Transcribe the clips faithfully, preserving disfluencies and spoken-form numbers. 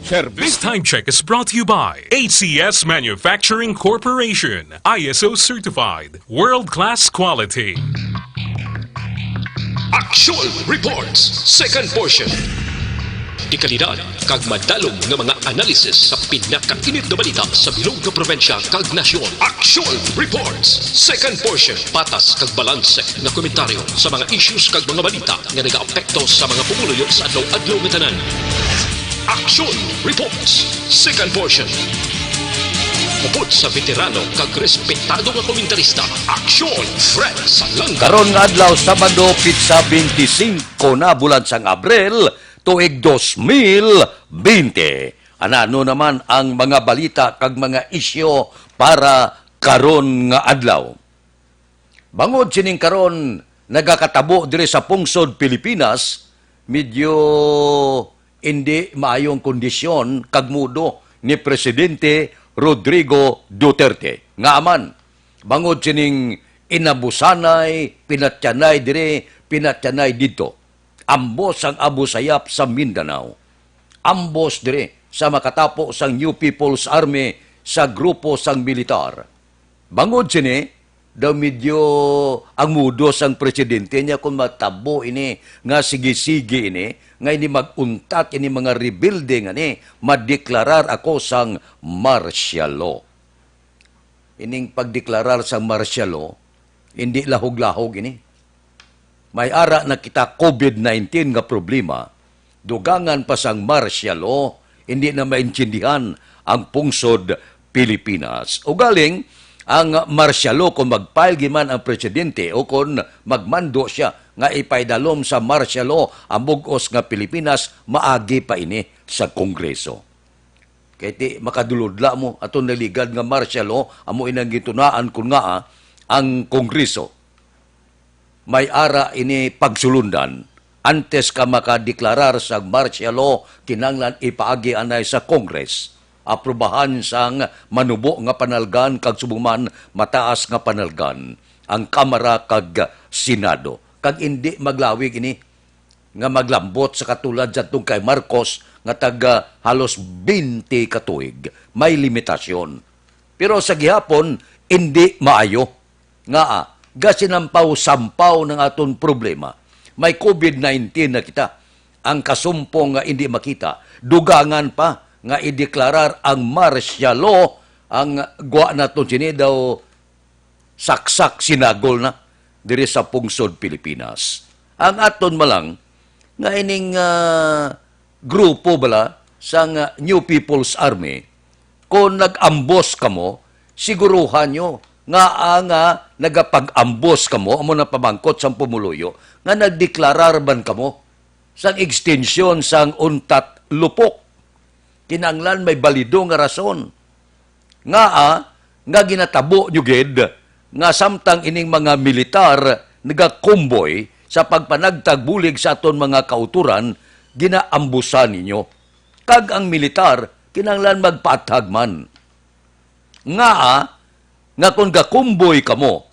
This time check is brought to you by A C S Manufacturing Corporation, I S O certified, world-class quality. Action Reports, second portion. Dekalidad kag madalom nga mga analysis sa pinakainit nga balita sa bilog nga probinsya kag nasyon. Action Reports, second portion. Patas kag balanse nga komentaryo sa mga issues kag mga balita nga nagaapekto sa mga pumuluyo sa adlaw-adlaw nga tanan. Action Reports, second portion. Upod sa veterano kag respetado nga komentarista, Action Fred Salanga. Karon nga adlaw, Sabado, pitsa twenty-five na bulan sang Abril, tuig dos mil bente. Anano naman ang mga balita kag mga isyu para karon nga adlaw? Bangod sining karon nagakatabo diri sa pungsod Pilipinas, medyo indi maayong kondisyon kag mudo ni Presidente Rodrigo Duterte. Ngaa man, bangod sining inabusanay, pinatyanay diri, pinatyanay didto. Ambos ang Abu Sayyaf sa Mindanao. Ambos diri sa makatapo sang New People's Army sa grupo sang militar. Bangod sini, daw medyo ang mudo sang presidente niya kung matabo ini nga sige-sige ini, nga ini mag-untat ini mga rebelde nga ni madeklarar ako sang martial law. Ining pagdeklarar sang martial law, hindi lahog-lahog ini. May ara na kita COVID nineteen nga problema, dugangan pa sang martial law, hindi na maintindihan ang pungsod Pilipinas. Ugaling, ang martial law, kung mag-file gid man ang presidente o kung magmando siya nga ipaidalom sa martial law ang bug-os nga Pilipinas, maagi pa ini sa Kongreso. Kay ti makadulodla mo, aton naligad nga martial law, amo inang gintunaan kun ngaa ang Kongreso may ara ini pagsulundan. Antes ka makadeklarar sa martial law, kinahanglan ipaagi anay sa Congress, aprubahan sang manubo nga panalgan kag subong man mataas nga panalgan ang Kamara kag Senado. Kag indi maglawig ini nga maglambot sa katulad sa tong kay Marcos nga taga halos twenty ka tuig, may limitasyon. Pero sa gihapon, indi maayo. Ngaa, gasinampaw-sampaw ng aton problema. May COVID nineteen na kita. Ang kasumpong nga indi makita, dugangan pa nga ideklarar ang martial law, ang gwa naton sini daw saksak sinagol na diri sa pungsod Pilipinas. Ang aton malang nga ining, ah, grupo bala sang, ah, New People's Army, kung nag-ambos kamo, siguruhan nyo nga ang, ah, nagapag-ambos kamo, amo na pamangkot sang pumuluyo, nga nagdeklarar man kamo sang extension sang untat lupok. Kinahanglan may balido nga rason. Ngaa nga ginatabo nyo gid nga samtang ining mga militar nagakumboy sa pagpanagtag bulig sa aton mga kautoran, ginaambusan ninyo? Kag ang militar kinahanglan magpaathag man. Ngaa nga kon gakumboy kamo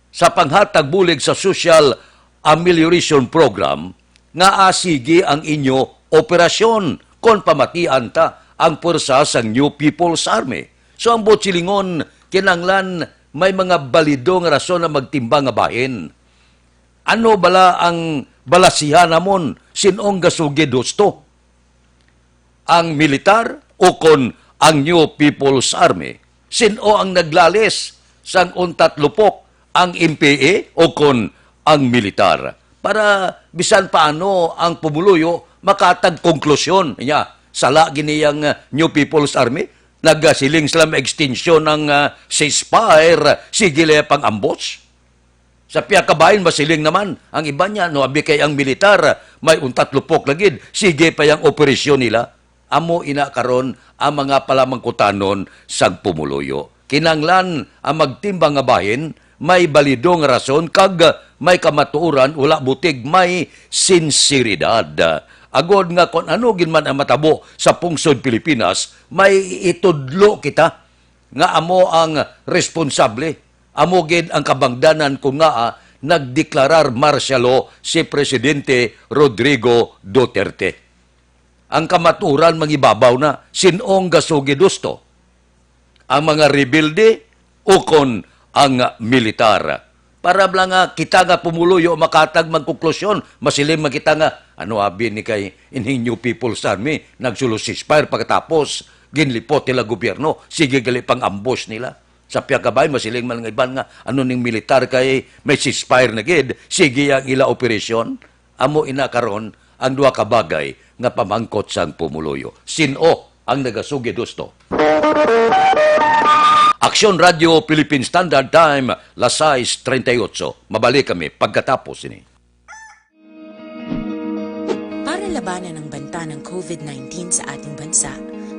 sa panghatag bulig sa Social Amelioration Program, ngaa sige ang inyo operasyon kon pamatian ta ang pwersa sang New People's Army? So, ang buot silingon, kinahanglan may mga balido nga rason na magtimbang nga bahin. Ano bala ang balasihan namon? Sin-ong gasugid husto? Ang militar ukon ang New People's Army? Sin-o ang naglalis sang untat lupok, ang M P A ukon ang militar? Para bisan paano ang pumuluyo makatag konklusyon niya. Sala gini ang, uh, New People's Army. Nagasiling sila ma-extension ang, uh, ceasefire. Sige lang pang-ambos. Sa pihak ka bahin, masiling naman ang iban niya, no, abi kay ang militar, may untat lupok lagid, sige pa yang operasyon nila. Amo ina karon ang mga palamangkutanon sang pumuluyo. Kinahanglan ang magtimbang nga bahin may balido nga rason kag may kamatuoran, wala butig, may sinseridad. Agod nga kon ano gid man ang matabo sa pungsod Pilipinas, may itudlo kita nga amo ang responsable. Amo gid ang kabangdanan kon ngaa nagdeklarar martial law si Presidente Rodrigo Duterte. Ang kamaturan mangibabaw na, sin-ong gasugid husto? Ang mga rebelde ukon ang militar? Para bala nga kita nga pumuluyo makatag magkonklusyon, masiling man kita nga, "Ano abi ni kay ining New People's Army, nagsulo ceasefire pagkatapos ginlipot nila gobyerno, sige gali pang ambush nila." Sa piyakabay, masiling man nga iban nga, "Ano ning militar kay may ceasefire na gid, sige ang ila operasyon." Amo ina karon ang duha ka bagay nga pamangkot sang pumuluyo. Sin-o ang nagasugid husto? Aksyon Radio Philippine Standard Time, las sais treinta y ocho. Mabalik kami pagkatapos ini. Para labanan ang banta ng covid nineteen sa ating bansa,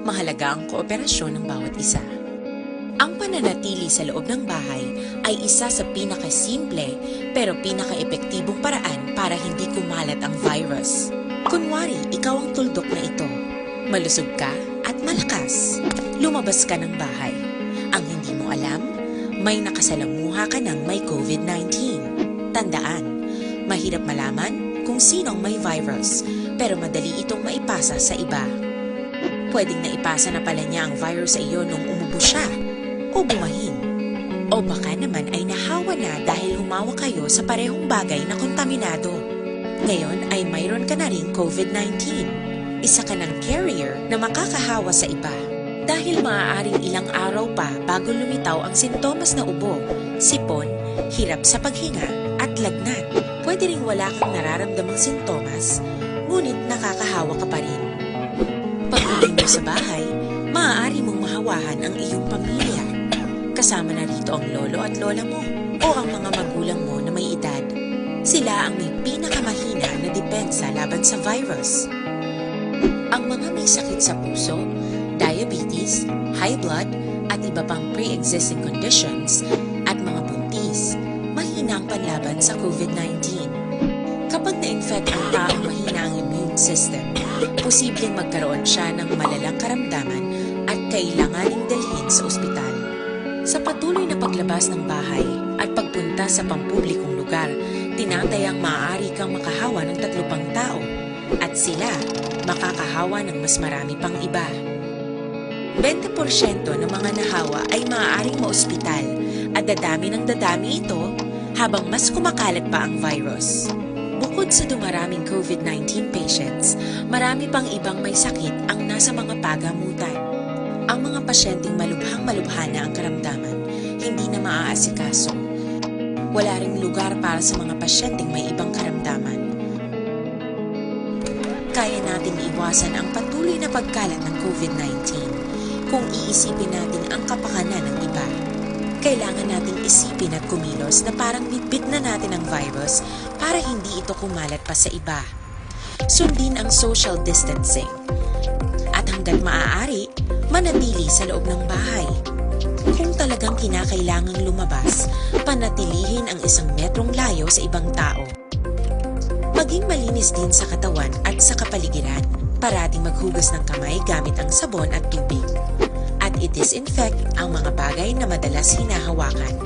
mahalaga ang kooperasyon ng bawat isa. Ang pananatili sa loob ng bahay ay isa sa pinakasimple pero pinakaepektibong paraan para hindi kumalat ang virus. Kunwari, ikaw ang tuldok na ito. Malusog ka at malakas. Lumabas ka ng bahay. Ang hindi mo alam, may nakasalamuha ka ng may covid nineteen. Tandaan, mahirap malaman kung sino ang may virus, pero madali itong maipasa sa iba. Pwedeng naipasa na pala niya ang virus sa iyo nung umubo siya o bumahin. O baka naman ay nahawa na dahil humawa kayo sa parehong bagay na kontaminado. Ngayon ay mayroon ka na ring covid nineteen. Isa ka ng carrier na makakahawa sa iba. Dahil maaaring ilang araw pa bago lumitaw ang sintomas na ubo, sipon, hirap sa paghinga, at lagnat. Pwede ring wala kang nararamdamang sintomas, ngunit nakakahawa ka pa rin. Pag-uwi mo sa bahay, maaari mong mahawahan ang iyong pamilya. Kasama na rito ang lolo at lola mo o ang mga magulang mo na may edad. Sila ang may pinakamahina na depensa laban sa virus. Ang mga may sakit sa puso, diabetes, high blood, at iba pang pre-existing conditions, at mga buntis, mahina ang panlaban sa covid nineteen. Kapag na-infect ang taong mahina ang immune system, posibleng magkaroon siya ng malalang karamdaman at kailanganing dalhin sa ospital. Sa patuloy na paglabas ng bahay at pagpunta sa pampublikong lugar, tinatayang maaari kang makahawa ng tatlo pang tao at sila makakahawa ng mas marami pang iba. Bente porsyento ng mga nahawa ay maaaring maospital at dadami ng dadami ito habang mas kumakalat pa ang virus. Bukod sa dumaraming covid nineteen patients, marami pang ibang may sakit ang nasa mga pagamutan. Ang mga pasyenteng malubhang malubha na ang karamdaman, hindi na maaasikaso. Wala ring lugar para sa mga pasyenteng may ibang karamdaman. Kaya nating iwasan ang patuloy na pagkalat ng covid nineteen kung iisipin natin ang kapakanan ng iba. Kailangan nating isipin at kumilos na parang bitbit na natin ang virus para hindi ito kumalat pa sa iba. Sundin ang social distancing. At hanggat maaari, manatili sa loob ng bahay. Kung talagang kinakailangang lumabas, panatilihin ang isang metrong layo sa ibang tao. Maging malinis din sa katawan at sa kapaligiran. Parating maghugas ng kamay gamit ang sabon at tubig. At i-disinfect ang mga bagay na madalas hinahawakan.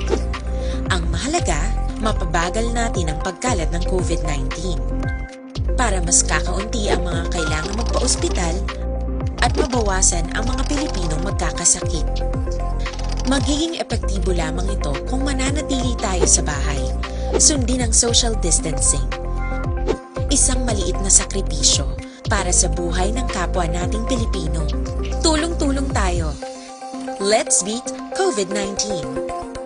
Ang mahalaga, mapabagal natin ang pagkalat ng covid nineteen. Para mas kakaunti ang mga kailangan magpa-ospital at mabawasan ang mga Pilipinong magkakasakit. Magiging epektibo lamang ito kung mananatili tayo sa bahay. Sundin ang social distancing. Isang maliit na sakripisyo para sa buhay ng kapwa nating Pilipino. Tulong-tulong tayo. Let's beat covid nineteen.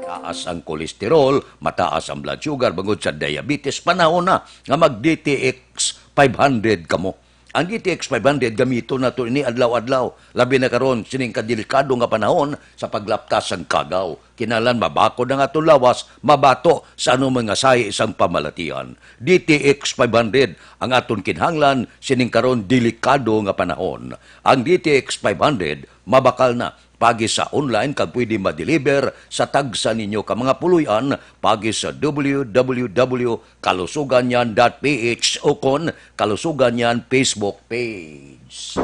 Taas ang kolesterol, mataas ang blood sugar, bangod sa diabetes, panahon na nga mag D T X five hundred kamo. Ang D T X five hundred, gamiton nato ini adlaw-adlaw, labi na karon sining kadelikado nga panahon sa paglaptas sang kagaw. Kinahanglan mabakod ang aton lawas, mabato sa anumang nga sahi sang pamalatian. D T X five hundred ang aton kinahanglan sining karon delikado nga panahon. Ang D T X five hundred mabakal na. Paagi sa online kag pwede ma-deliver sa tagsa ninyo ka mga puloy-an paagi sa W W W kalusuganyan dot P H ukon Kalusuganyan Facebook page.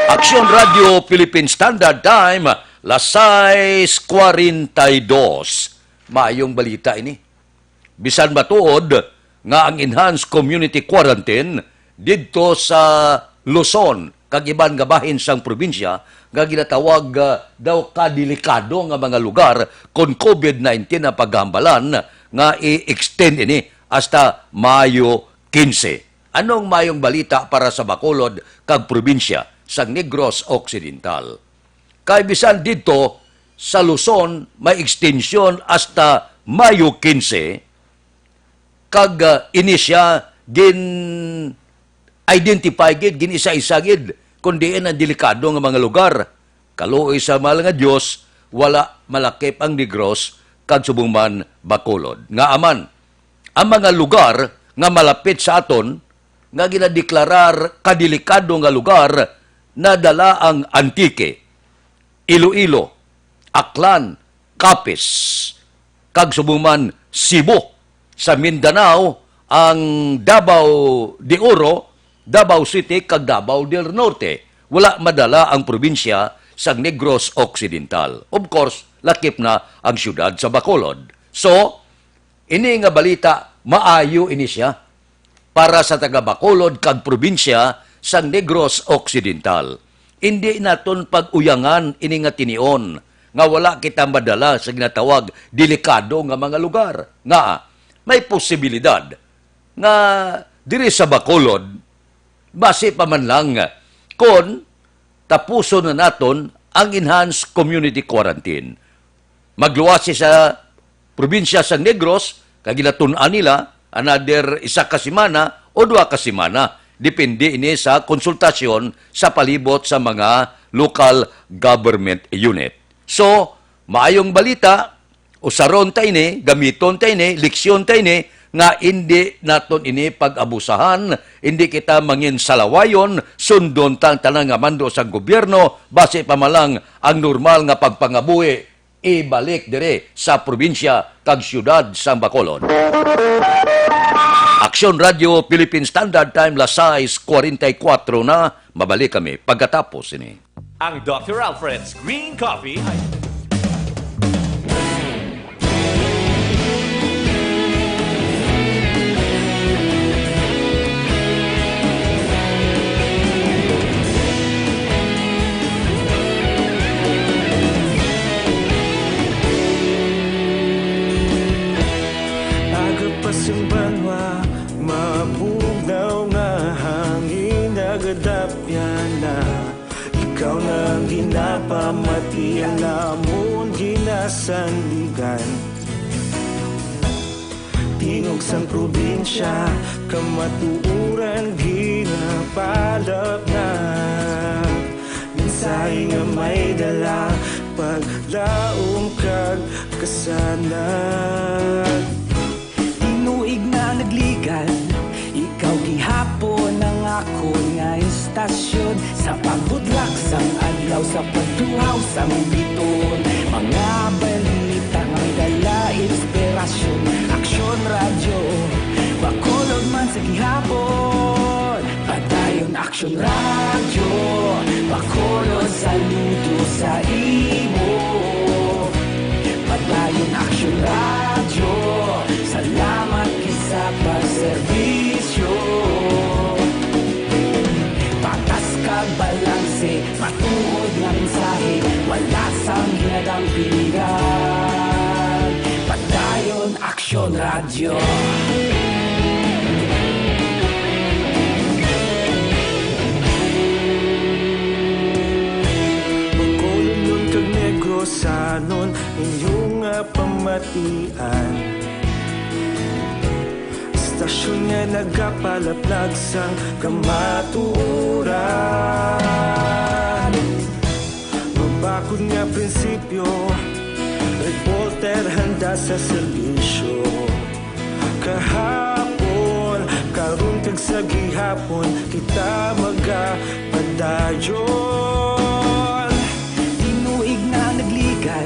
Aksyon Radio Philippine Standard Time, las sais cuarenta y dos. Maayong balita ini. Bisan matuod nga ang enhanced community quarantine didto sa Luzon, kag iban nga bahin sang probinsya nga ginatawag, ah, daw ka delikado nga mga lugar kon COVID nineteen ang paghambalan nga i-extend ini hasta Mayo quince. Anong mayong balita para sa Bacolod kag probinsya sang Negros Occidental? Kay bisan didto sa Luzon, may extension hasta Mayo quince, kag, ah, ini siya gin-identify gid, gin-isa-isa gid, kon diin ang delikado nga mga lugar. Kaluoy sa mahal nga Dios, wala malakip ang Negros kag subong man Bacolod. Ngaa man, ang mga lugar nga malapit sa aton nga ginadeklarar kadelikado nga lugar nadala ang Antique, Iloilo, Aklan, Capiz, kag subong man Cebu. Sa Mindanao, ang Davao de Oro, Davao City, kag Davao del Norte. Wala madala ang probinsya sang Negros Occidental. Of course, lakip na ang siyudad sa Bacolod. So, ini nga balita, maayo ini siya para sa taga Bacolod kag probinsya sang Negros Occidental. Indi naton pag-uyangan ini nga tinion nga wala kita madala sa ginatawag delikado nga mga lugar. Nga may posibilidad nga diri sa Bacolod, basi pa man lang kon tapuson na naton ang enhanced community quarantine. Magluwas siya sa probinsya sang Negros, kag ginatun-an nila another isa ka semana o duha ka semana. Depende ini sa konsultasyon sa palibot sa mga local government unit. So, maayong balita, usaron ta ini, gamiton ta ini, leksyon ta ini, nga indi naton ini pag-abusahan, indi kita mangin salawayon, sundon ta ang tanan nga mando sang gobyerno, basi pa man lang ang normal nga pagpangabuhi ibalik diri sa probinsya kag siyudad sang Bacolod. Aksyon Radio Philippine Standard Time, las sais cuarenta y cuatro na. Mabalik kami pagkatapos sini. Ang Doctor Alfred's Green Coffee ay Aga pa sing banwa, mabugnaw nga hangin, nagadapyan na. Ikaw na ang ginapamati, ang amon ginasandigan. Tingog sang probinsya, kamatuoran ginapalapnag. Mensahe nga may dala, paglaom kag kasanag. Tinuig na nagligad, ikaw gihapon ang akon nga istasyon. Sa pagbutlak sang adlaw, sa pagtuhaw sang bituon, mga balita nga may dala inspirasyon. Aksyon Radyo, Bacolod man sa gihapon. Padayon Aksyon Radyo, Bacolod, saludo sa imo. Padayon Aksyon Radyo, salamat gid sa pagserbisyo. Patas kag balanse, matuod nga mensahe, wala sang ginadampingan. Padayon Aksyon Radyo. Bacolodnon kag Negrosanon, inyo nga pamatian. Istasyon nga nagapalaplag sang kamatuoran. Mabakod nga prinsipyo, reporter handa sa serbisyo. Kahapon, karon kag sa gihapon, kita magapadayon. Tinuig na nagligad,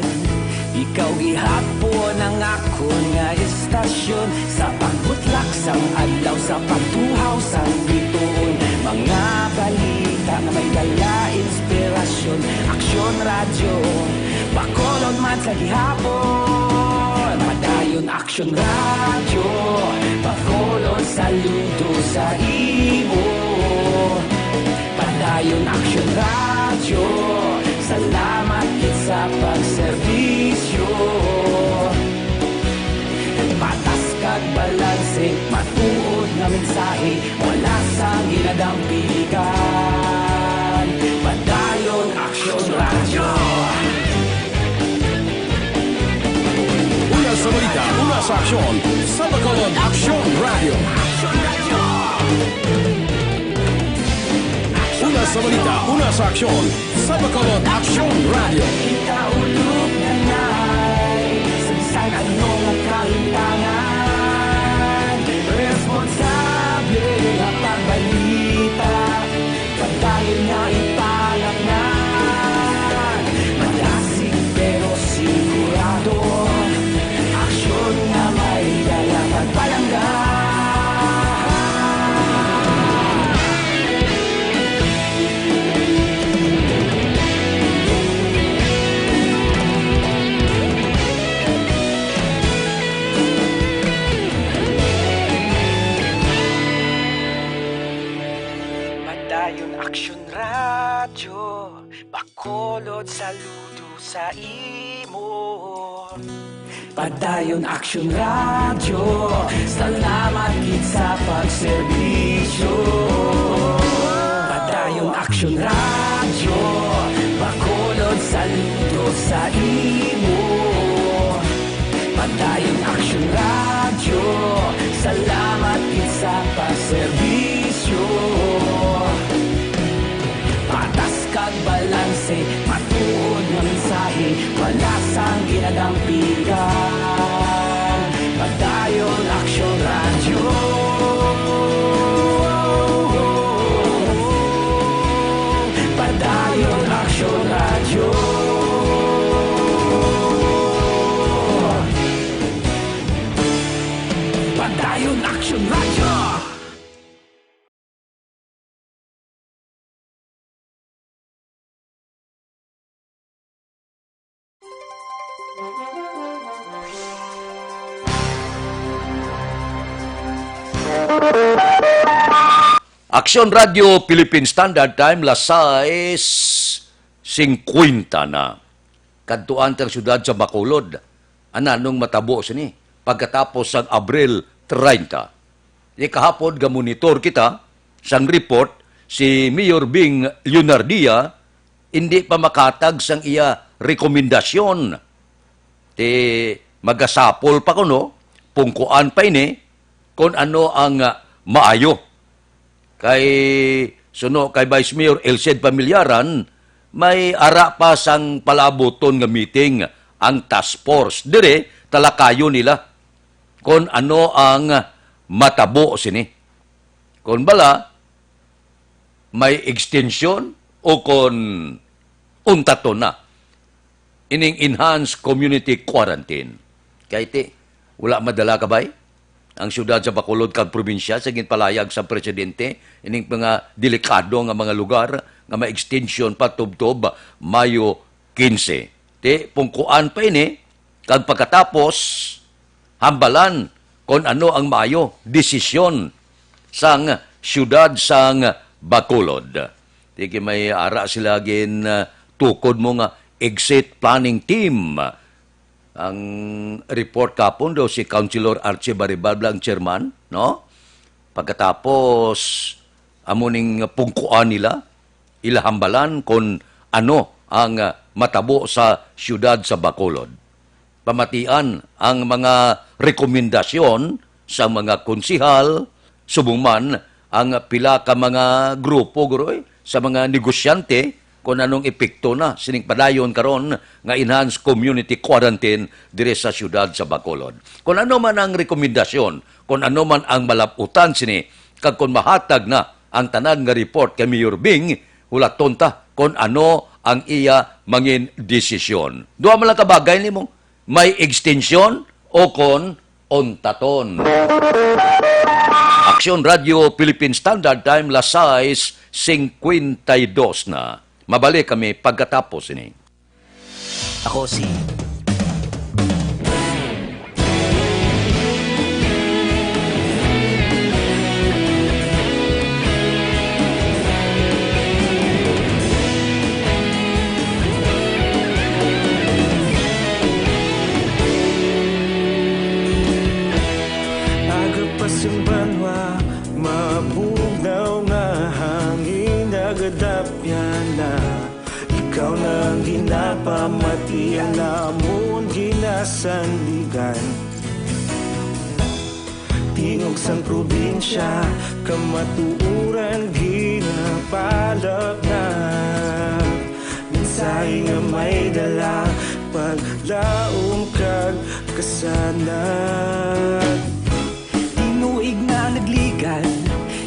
ikaw gihapon ang akon nga istasyon. Sa pagbutlak sang adlaw, sa pagtuhaw sang bituon, mga balita nga may dala inspirasyon. Aksyon Radyo, Bacolod man sa gihapon. Padayon Aksyon Radyo, Bacolod, saludo sa imo. Aksyon Radyo, salamat gid sa pagserbisyo. Patas kag balanse, matuod nga mensahe, wala sang ginadampigan. Padayon Aksyon Radyo. Una sa balita, una sa aksyon, sa Bacolod Aksyon Radyo. Una sa balita, una sa aksyon, sa Bacolod Aksyon Radyo. Ikaulog na na'y sagsag ano nga kahitangan. Responsable nga pagbalita, padayon nga ipalaknag. Malasig pero sigurado, aksyon nga may dala kag palangga. Padayon Aksyon Radyo, Bacolod, saludo sa imo. Padayon Aksyon Radyo, salamat gid sa pagserbisyo. Padayon Aksyon Radyo, Bacolod, saludo sa imo. Padayon Aksyon Radyo, salamat gid sa pagserbisyo. Patas kag balanse, matuod nga mensahe, wala sang ginadampigan. Padayon Aksyon Radyo. Padayon Aksyon Radyo. Padayon Aksyon Radyo. Aksyon Radyo Philippine Standard Time, las sais singkwenta na. Kadtuan tang siyudad sa Bacolod. Ananong matabo sini pagkatapos sang Abril treinta? Di kahapon gamonitor kita sang report, si Mayor Bing Leonardia indi pa makatag sang iya rekomendasyon. Ti magasapol pa kuno, pungkuan pa ini kon ano ang, ah, maayo. Kay suno kay Vice Mayor Elced Familiaran, may ara pa sang palaabuton nga meeting ang task force. Dire, talakayon nila kon ano ang matabo sini. Kon bala, may extension o kon untaton na ining enhanced community quarantine. Kay ti, wala madala kabay ang siyudad sa Bacolod kag probinsya sa ginpalayag sa presidente ining mga delikado nga mga lugar nga may extension pa tubtob Mayo quince. Ti, pungkuan pa ini, kag pagkatapos, hambalan kon ano ang maayo desisyon sang siyudad sang Bacolod. Ti kay may ara sila gin, ah, tukod mo nga exit planning team. Ang report kapon daw si Councilor Archie Baribal ang chairman, no? Pagkatapos, amo ning pungkuan nila, ila hambalan kon ano ang, ah, matabo sa siyudad sa Bacolod. Pamatian ang mga rekomendasyon sa mga konsihal, subong man ang pila ka mga grupo, guroy, sa mga negosyante, kon anong epekto na sining padayon karon nga enhanced community quarantine diri sa siyudad sa Bacolod. Kon ano man ang rekomendasyon, kon ano man ang malab-utan sini, kag kon mahatag na ang tanan nga report kay Mayor Bing, hulaton ta kon ano ang iya mangin desisyon. Duha man lang ka bagay nimo, may extension o kon untaton. Aksyon Radyo Philippine Standard Time, las sais singkwenta y dos na. Mabalik kami pagkatapos ini. Ako si Gadapyana, ikaw na ang ginapamati, ang namon ginasandigan. Tingog sang probinsya, kamatuoran ginapalapnag. Mensahe nga may dala, paglaom kag kasanag. Tinuig na nagligad,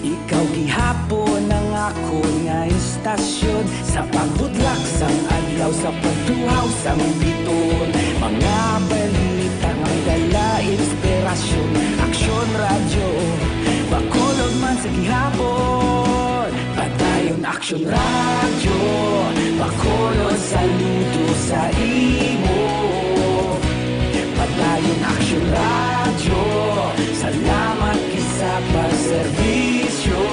ikaw gihapon ang akon nga istasyon. Sa pagbutlak sang adlaw, sa pagtuhaw sang biton, mga balita nga may dala inspirasyon. Aksyon Radyo, Bacolod man sa gihapon. Padayon Aksyon Radyo, Bacolod, saludo sa imo. Padayon Aksyon Radyo, salamat gid sa pagserbisyo.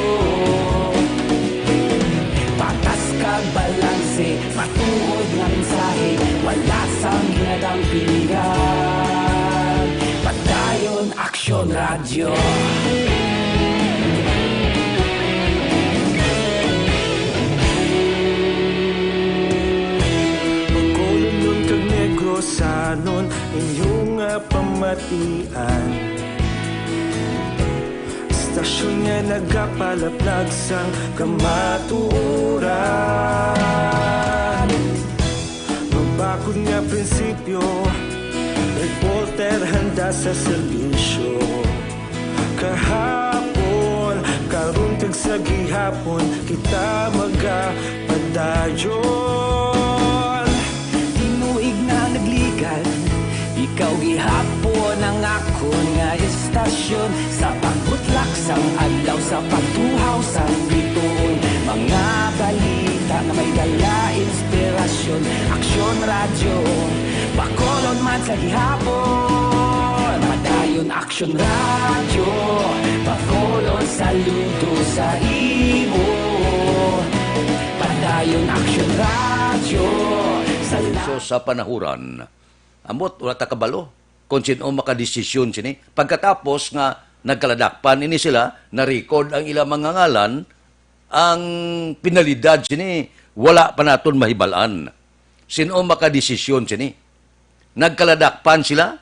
Patas kag balanse, matuod nga mensahe, wala sang ginadampingan. Padayon Aksyon Radyo. Bacolodnon kag Negrosanon, inyo nga pamatian. Istasyon nga nagapalaplag sang kamatuoran. Mabakod nga prinsipyo, reporter handa sa serbisyo. Kahapon, karon kag sa gihapon, kita magapadayon. Tinuig na nagligad, ikaw gihapon ang akon nga istasyon. Sa pagbutlak sang adlaw, sa pagtuhaw sang bituon, mga balita nga may dala inspirasyon. Aksyon Radyo, Bacolod man sa gihapon. Padayon Aksyon Radyo, Bacolod, saludo sa imo. Padayon Aksyon Radyo, sa la- So, sa panahuran, ambot, wala ta kabalo kung sino makadesisyon sini. Pagkatapos nga nagkaladakpan ini sila, na-record ang ilang mga ngalan, ang penalidad sini, wala pa naton mahibal-an. Sino makadesisyon sini? Nagkaladakpan sila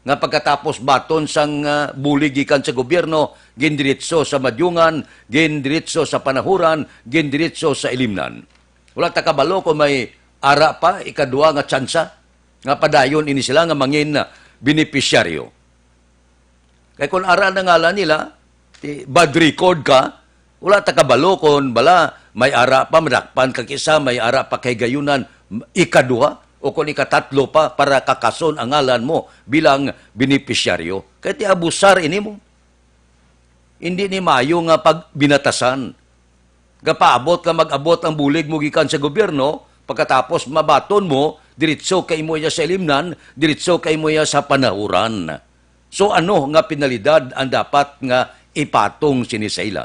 nga pagkatapos baton sang, ah, bulig gikan sa gobyerno, gindiretso sa Madiungan, gindiretso sa Panahuran, gindiretso sa Ilimnan. Wala ta kabalo kung may ara pa, ikadua nga tsansa nga padayon ini sila nga mangin, ah, benepisyaryo. Kay kung ara na ngalan nila, ti-, bad record ka, wala ta kabalo kung bala may ara pa, madakpan ka kisa, may ara pa kay gayunan, ikaduha, o kung ikatatlo pa, para kakason ang ngalan mo bilang benepisyaryo. Kay ti abusar ini mo. Hindi ni mayo nga pagbinatasan. Gapaabot ka, mag-abot ang bulig mo gikan sa gobyerno, pagkatapos mabaton mo, diretso ka imo iya sa Ilimnan, diretso ka imo iya sa Panahuran. So, ano nga penalidad ang dapat nga ipatong sini sa ila?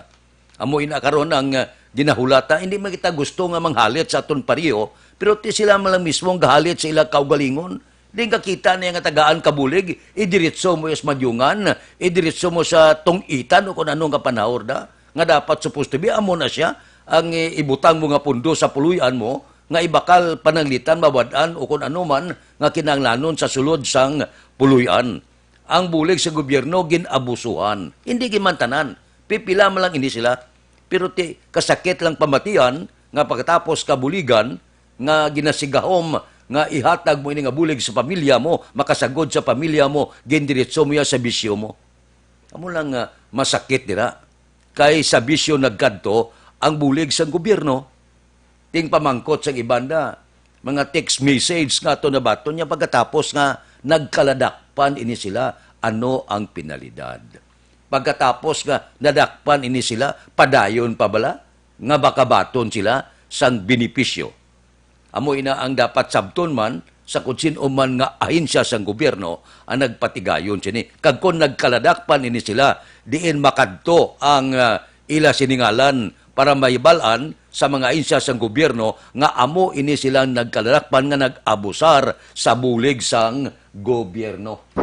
Amo ina karon ang, ah, ginahulata. Hindi man kita gusto nga manghalit sa aton pareho, pero ti sila man lang mismo ang gahalit sa ila kaugalingon. Di ka kita niya nga tagaan ka bulig, idiretso mo sa Madiungan, idiretso mo sa Tong-itan o kung ano nga panahor da, nga dapat supposed to be, amo na siya ang, eh, ibutang mo nga pundo sa puloy-an mo, nga ibakal pananglitan, mabad-an o kung ano man nga kinahanglanon sa sulod sang puloy-an. Ang bulig sa gobyerno gin-abusuhan. Hindi gid man tanan. Pipila man lang ini sila. Pero ti, kasakit lang pamatian nga pagkatapos kabuligan nga ginasigahom nga ihatag mo ini nga bulig sa pamilya mo, makasagod sa pamilya mo, gindiretso mo ya sa bisyo mo. Amo lang nga masakit dira. Kay sa bisyo nagkadto ang bulig sang gobyerno. Ting pamangkot sang iban da, mga text message nga ato nabaton niya pagkatapos nga nagkaladakpan ini sila, ano ang penalidad? Pagkatapos nga nadakpan ini sila, padayon pa bala nga makabaton sila sang benepisyo? Amo ina ang dapat sabton man sa kung sin-o man nga ahensya sang gobyerno ang nagpatigayon sini. Kag kon nagkaladakpan ini sila, diin makadto ang, ah, ila siningalan para mahibal-an sa mga ahensya sang gobyerno nga amo ini silang nagkaladakpan nga nag-abusar sa bulig sang gobyerno.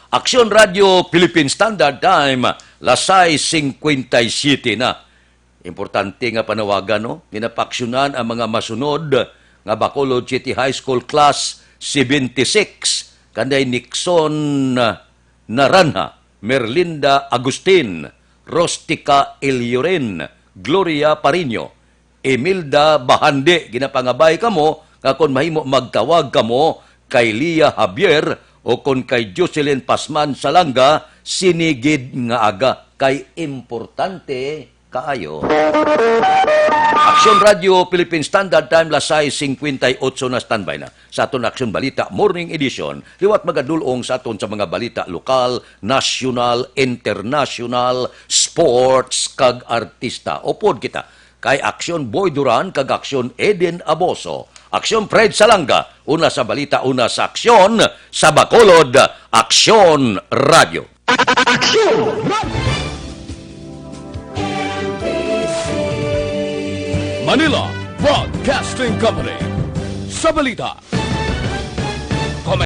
Aksyon Radio Philippine Standard Time, las sais cincuenta y siete na. Importante nga panawagan, no? Ginapaaksyonan ang mga masunod nga Bacolod City High School Class seventy-six, kanday Nixon Naranha, Merlinda Agustin, Rostica Iliorin, Gloria Pariño, Imelda Bahandi. Ginapangabay kamo nga kon mahimo, magtawag kamo kay Leah Javier o kon kay Jocelyn Pasman Salanga, sini gid nga aga kay importante kaayo. Aksyon Radio Philippine Standard Time, las sais cincuenta y ocho na, standby na sa aton Aksyon Balita Morning Edition. Liwat magadulong sa aton sa mga balita lokal, nasyonal, internasyonal, sports, kag artista. Upod kita kay Aksyon Boy Duran kag Aksyon Eden Aboso, Aksyon Fred Salanga, una sa balita, una sa aksyon, sa Bacolod, Aksyon Radio. Aksyon! Manila Broadcasting Company. Sa balita,